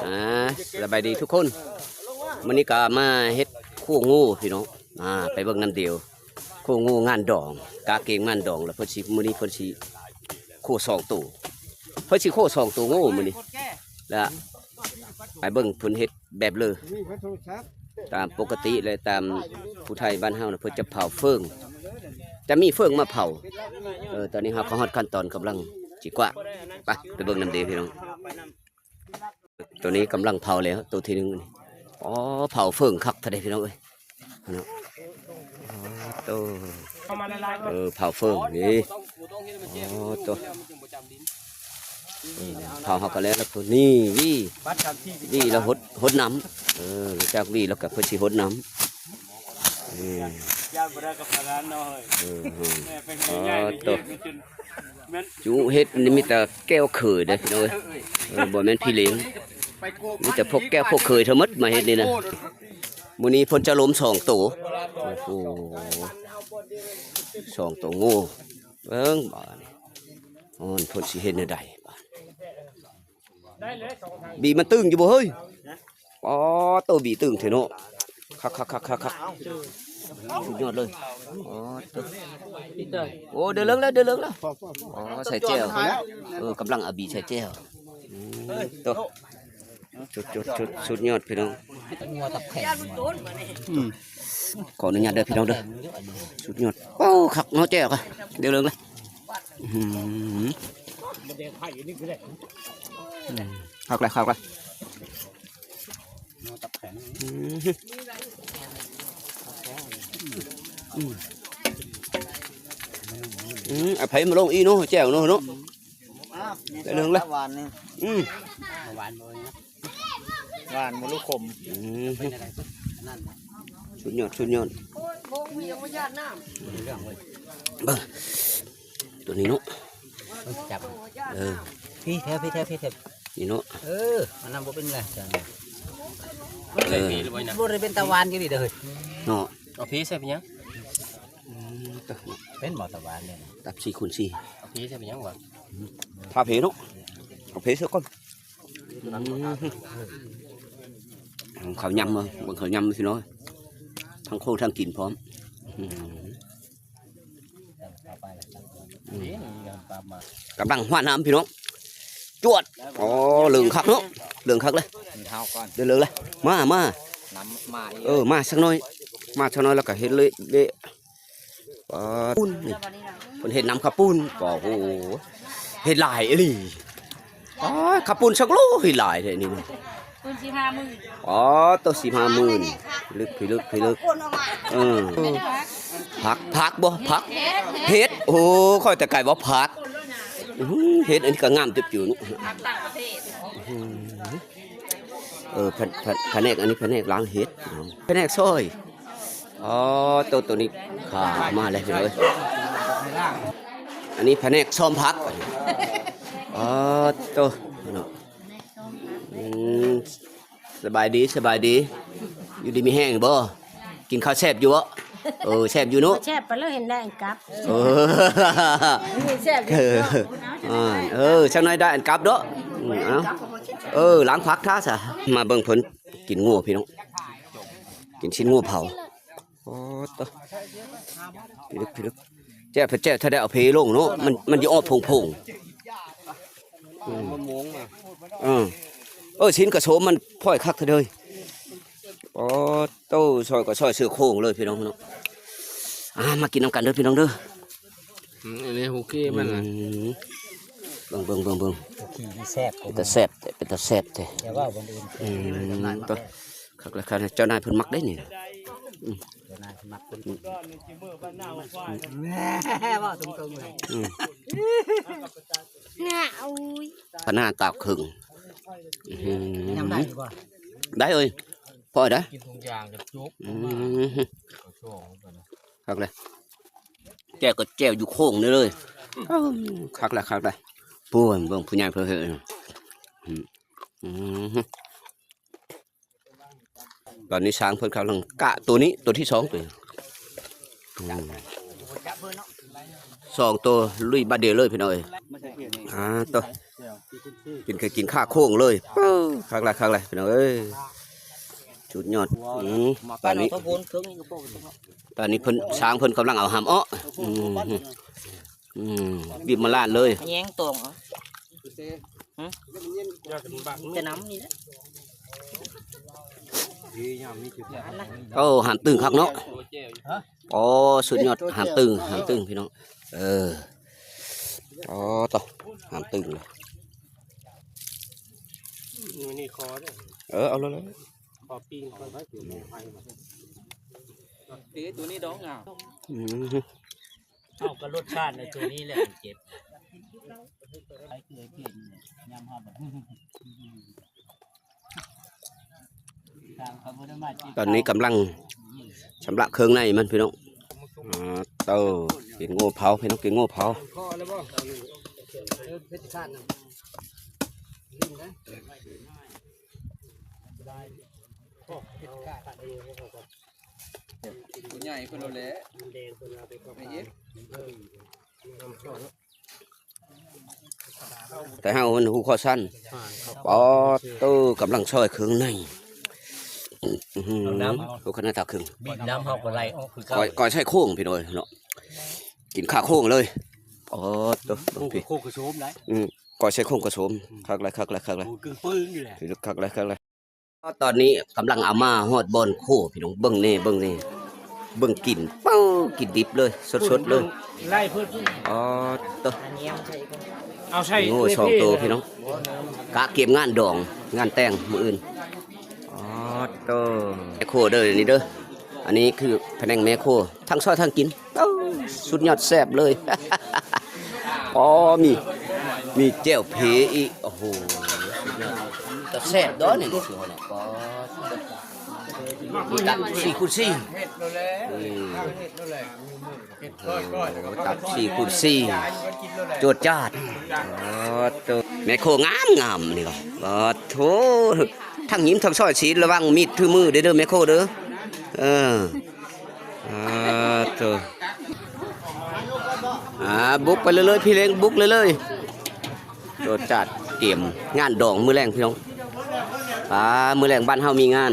ອ່າ ສະບາຍດີທຸກຄົນ. ມື້ນີ້ກໍມາເຮັດຄົວງູພີ່ນ້ອງ. ອ່າ ໄປເບິ່ງນຳດຽວ ຄົວງູງານດອງ ກາເກງງານດອງ ແລ້ວເພິ່ນຊິ ມື້ນີ້ເພິ່ນຊິຄົວສອງໂຕ ເພິ່ນຊິຄົວສອງໂຕງູມື້ນີ້. ແລ້ວໄປເບິ່ງເພິ່ນເຮັດແບບເລີ ຕາມປົກກະຕິ ແລະ ຕາມຜູ້ໄທບ້ານເຮົານະ ເພິ່ນຈະເຜົາເຝີງ ຈະມີເຝີງມາເຜົາ. ເອີ ຕອນນີ້ເຮົາກໍຮອດຂັ້ນຕອນກຳລັງຊິກວາດ. ໄປ ໄປເບິ່ງນຳເດພີ່ນ້ອງ. ໂຕນີ້ກຳລັງເຜົາແລ້ວ ໂຕທີໜຶ່ງນີ້. ອໍ ເຜົາເຝີງຄັກແທ້ເດພີ່ນ້ອງເອີຍ. ເນາະ ອໍ ໂຕ ເອີ ເຜົາເຝີງນີ້. ອໍ ໂຕ ເອີ ເຜົາເຮົາກໍແລ້ວ ແລ້ວໂຕນີ້ຫວີ ຫວີແລ້ວຫົດ ຫົດນ້ຳ. ເອີ ຫຼັງຈາກຫວີແລ້ວກໍເພິ່ນຊິຫົດນ້ຳ. ເອີ ເອີ ອໍ ໂຕ ຈຸເຮັດນີ້ມີແຕ່ແກ້ວເຂີຍເດ້ພີ່ນ້ອງເອີຍ. ເອີ ບໍ່ແມ່ນພີ່ເລ້ງ ມີແຕ່ພວກແກ້ວພວກເຂີຍທັງໝົດມາເຮັດນີ້ນະ. ມື້ນີ້ເພິ່ນຈະລົມສອງໂຕ. ໂອ້ໂຫ ສອງໂຕງູ. ເບິ່ງບາດນີ້ ໂອ້ ເພິ່ນຊິເຮັດແນວໃດບາດ. ບີມັນຕຶງຢູ່ບໍ່ເຮີ້ຍ? ອໍ ໂຕບີຕຶງແທ້ເນາະ. ຄັກໆໆໆໆ ສຸດຍອດເລີຍ. ອໍ ໂຕ ໂອ້ ເດືອດເລີງແລ້ວ ເດືອດເລີງແລ້ວ. ອໍ ໃສ່ແຈ່ວ. ເອີ ກຳລັງເອົາບີໃສ່ແຈ່ວ. ອືມ ໂຕ ສຸດ ສຸດ ສຸດ ສຸດຍອດພີ່ນ້ອງ. ງົວຕັບແຂງ. ອືມ ຂໍອະນຸຍາດເດີພີ່ນ້ອງເດີ. ສຸດຍອດ. ໂອ້ ຄັກເນາະ ແຈ່ວກະ ເດືອດເລີງແລ້ວ. ອືມ ຄັກແລ້ວ ຄັກແລ້ວ. ອືມ ອືມ ອືມ ເອົາໄຜມາລົງອີກເນາະ ແຈ່ວເນາະ ເນາະ. ໄດ້ເລື່ອງແລ້ວ ຫວານນີ້. ອືມ ຫວານບໍ່ ຫວານບໍ່ ຫຼື ຂົມ? ອືມ ສຸດຍອດ ສຸດຍອດ. ເບິ່ງ ໂຕນີ້ເນາະ ຈັບ ເອີ ພີ້ແທ້ ພີ້ແທ້ ພີ້ແທ້ ນີ້ເນາະ. ເອີ ອັນນັ້ນບໍ່ເປັນໄງ ເອີ ບໍ່ໄດ້ເປັນຕາຫວານຢູ່ນີ້ເດີເຮີ້ຍ ເນາະ. ເອົາພີ້ໃສ່ເປັນຫຍັງ? ອືມ ເປັນບໍ່ຕາຫວານນີ້ ຕັບສີ່ຄູນສີ່. ເອົາພີ້ໃສ່ເປັນຫຍັງຫວາ? ຖ້າເພເນາະ ເອົາເພໃສ່ກ່ອນ. ອືມ ເຂົາຍຳເບິ່ງ ເຂົາຍຳຊິເນາະ ທັງໂຄທັງກິນພ້ອມ. ອືມ ກຳລັງຫວ່ານນ້ຳພີ່ນ້ອງ ຈວດ. ອໍ ເຫຼືອງຄັກເນາະ ເຫຼືອງຄັກເລີຍ. ເດີເລີຍ ມາ ມາ ເອີ ມາສັກໜ້ອຍ ມາສັກໜ້ອຍ ແລ້ວກໍເຮັດເລະ ປາດ ປຸ້ນນີ້ ເພິ່ນເຮັດນ້ຳເຂົ້າປຸ້ນ ໂອ້ໂຫ ເຮັດຫຼາຍອີ່ຫຼີ. ປາດ ເຂົ້າປຸ້ນສັກໂລເຮັດຫຼາຍແທ້ນີ້. ປຸ້ນສິບຫ້າໝື່ນ. ອໍ ໂຕສິບຫ້າໝື່ນ ພິລຶກ ພິລຶກ ພິລຶກ. ເອີ ຜັກ ຜັກບໍ່ ຜັກ ເຫັດ ເຫັດ. ໂອ້ ຂ້ອຍແຕ່ໄກວ່າຜັກ. ອືມ ເຫັດອັນນີ້ກໍງາມຕຶບຢູ່ເນາະ ຜັກຕ່າງປະເທດ. ອືມ ເອີ ພະ ພະ ພະແນກ ອັນນີ້ພະແນກລ້າງເຫັດ ພະແນກຊອຍ. ອໍ ໂຕ ໂຕນີ້ຂາມາແລ້ວພີ່ນ້ອງເອີຍ. ອັນນີ້ພະແນກຊອມຜັກ. ອໍ ໂຕເນາະ. ອືມ ສະບາຍດີ ສະບາຍດີ ຢູ່ດີມີແຮງຢູ່ບໍ່? ກິນເຂົ້າແຊບຢູ່ບໍ່? ເອີ ແຊບຢູ່ເນາະ. ແຊບປານເລີຍ ເຫັນແລ້ວອັນກັບ. ເອີ ແຊບຢູ່. ເອີ ເອີ ສັກໜ້ອຍໄດ້ອັນກັບເນາະ. ອືມ ເອົາ ເອີ ລ້າງຜັກທາຊະ. ມາເບິ່ງເພິ່ນກິນງົວພີ່ນ້ອງ ກິນຊີ້ນງົວເຜົາ. ໂອ້ໂຕ ພິລຶກ ພິລຶກ. ແຈ່ວ ແຈ່ວ ຖ້າໄດ້ເອົາເພລົງເນາະ ມັນ ມັນຊິອອກຜົງໆ. ອືມ ເອີ ເອີ ຊີ້ນກະໂສມມັນພອຍຄັກແທ້ເດີ. ໂອ້ໂຕ ຊອຍກໍຊອຍເສືອໂຄງເລີຍພີ່ນ້ອງເນາະ. ອ່າ ມາກິນນຳກັນເດີພີ່ນ້ອງເດີ. ອືມ ອັນນີ້ໂອເຄມັນນະ. ອືມ ເບິ່ງ ເບິ່ງ ເບິ່ງ ເບິ່ງ. ໂອເຄ ແຊບ ເປັນຕາແຊບແທ້ ເປັນຕາແຊບແທ້. ຢ່າເວົ້າບ່ອນອື່ນ. ອືມ ໂຕ ຄັກແລ້ວ ຄັກແລ້ວ ເຈົ້ານາຍເພິ່ນມັກເດ້ນີ້ນະ. ອືມ ເຈົ້ານາຍເພິ່ນມັກເພິ່ນ. ອືມ ເວົ້າຕົງໆເລີຍ. ອືມ ໜ້າ ໂອ້ຍ ພະໜ້າຕາກເຄິ່ງ. ອືມ ຍຳໄດ້ຢູ່ບໍ່? ໄດ້ເອີຍ ພໍໄດ້ ກິນທຸກຢ່າງກະຈຸກ. ອືມ ຄັກເລີຍ ແຈ່ວກໍແຈ່ວຢູ່ໂຄ້ງນີ້ເລີຍ. ຄັກແລ້ວ ຄັກແລ້ວ. ຜູ້ ເບິ່ງຜູ້ໃຫຍ່ເພິ່ນເຮັດ. ອືມ ອືມ ຕອນນີ້ຊ່າງເພິ່ນກຳລັງກະໂຕນີ້ ໂຕທີສອງ ໂຕນີ້. ອືມ ສອງໂຕລຸຍບາດດຽວເລີຍພີ່ນ້ອງເອີຍ. ອ່າ ໂຕ ກິນ ກິນຄາໂຄ້ງເລີຍ. ຄັກຫຼາຍ ຄັກຫຼາຍ ພີ່ນ້ອງເອີຍ ສຸດຍອດ. ອືມ ຕອນນີ້ ຕອນນີ້ເພິ່ນ ຊ່າງເພິ່ນກຳລັງເອົາຫຳເອາະ. ອືມ ອືມ ບີບມາລາດເລີຍ ແຍງຕອງເອົາ. ແຕ່ນ້ຳນີ້ແຫຼະ. ໂອ້ ຫານຕຶງຄັກເນາະ. ໂອ້ ສຸດຍອດ ຫານຕຶງ ຫານຕຶງ ພີ່ນ້ອງ. ເອີ ອໍ ໂຕ ຫານຕຶງເລີຍ. ນີ້ຂໍເດີ ເອີ ເອົາເລີຍ ຂໍປີ້ງກ່ອນ. ເອີ ໂຕນີ້ດອງງາມ. ອືມ ເອົາ ກໍລົດຊາດໃນໂຕນີ້ແຫຼະມັນເຈັບ. ຕອນນີ້ກຳລັງຊຳລະເຄື່ອງໃນມັນ ພີ່ນ້ອງ. ອ່າ ໂຕ ກິນໂງ່ເຜົາ ພີ່ນ້ອງ ກິນໂງ່ເຜົາ. ຜູ້ໃຫຍ່ເພິ່ນໂລແຫຼະ ແຕ່ເຮົາມັນຮູ້ຂໍ້ຊັ້ນ. ປອດໂຕ ກຳລັງຊອຍເຄື່ອງໃນ. ອືມ ເອົານ້ຳ ໂຕ ຂະໜາດຕາເຄິ່ງ ບີບນ້ຳເຮົາກໍໄລ່ອອກຄືເກົ່າ. ກ້ອຍ ກ້ອຍໃສ່ໂຄ້ງ ພີ່ນ້ອງເນາະ ກິນຂາໂຄ້ງເລີຍ. ປອດໂຕ ເບິ່ງພີ້ ໂຄ້ງກະໂສມໄດ໋. ອືມ ກ້ອຍໃສ່ໂຄ້ງກະໂສມ. ອືມ ຄັກຫຼາຍ ຄັກຫຼາຍ ຄັກຫຼາຍ. ໂອ້ ກຶ່ງປຶ້ງຢູ່ແຫຼະ ຄັກຫຼາຍ ຄັກຫຼາຍ. ຕອນນີ້ກຳລັງເອົາມາຮອດບ່ອນໂຄ້ ພີ່ນ້ອງ ເບິ່ງແດ່ ເບິ່ງແດ່ ເບິ່ງກິນ ເອົ້າ ກິນດິບເລີຍ ສົດໆເລີຍ. ໄລ່ເພິ່ນ ອໍ ໂຕ ເອົາໃສ່ໂງ່ສອງໂຕ ພີ່ນ້ອງ ກະກຽມງານດອງ ງານແຕ່ງມື້ອື່ນ. ອໍ ໂຕ ແມ່ໂຄ້ເດີ ນີ້ເດີ ອັນນີ້ຄືພະແນກແມ່ໂຄ້ ທັງຊອຍທັງກິນ. ເອົ້າ ສຸດຍອດ ແຊບເລີຍ. ອໍ ມີ ມີແຈ່ວເພອີກ. ໂອ້ໂຫ ສຸດຍອດ ຕາແຊບເດີນີ້. ປອດໂຕ ມີຕັບສີ່ຄູນສີ່. ອືມ ໂອ້ ຕັບສີ່ຄູນສີ່ ໂຈດຈາດ. ປອດໂຕ ແມ່ໂຄ້ງາມໆ ນີ້ກໍ ປາດໂທ ທັງຍິ້ມທັງຊອຍສີ ລະວັງມີດຖືມືເດີ ແມ່ໂຄ້ເດີ. ເອີ ອ່າ ໂຕ ອ່າ ບຸກໄປເລື້ອຍໆ ພີ່ເລັງ ບຸກເລື້ອຍໆ. ໂຕ ຈັດກຽມງານດອງມື້ແລງ ພີ່ນ້ອງ. ອ່າ ມື້ແລງບ້ານເຮົາມີງານ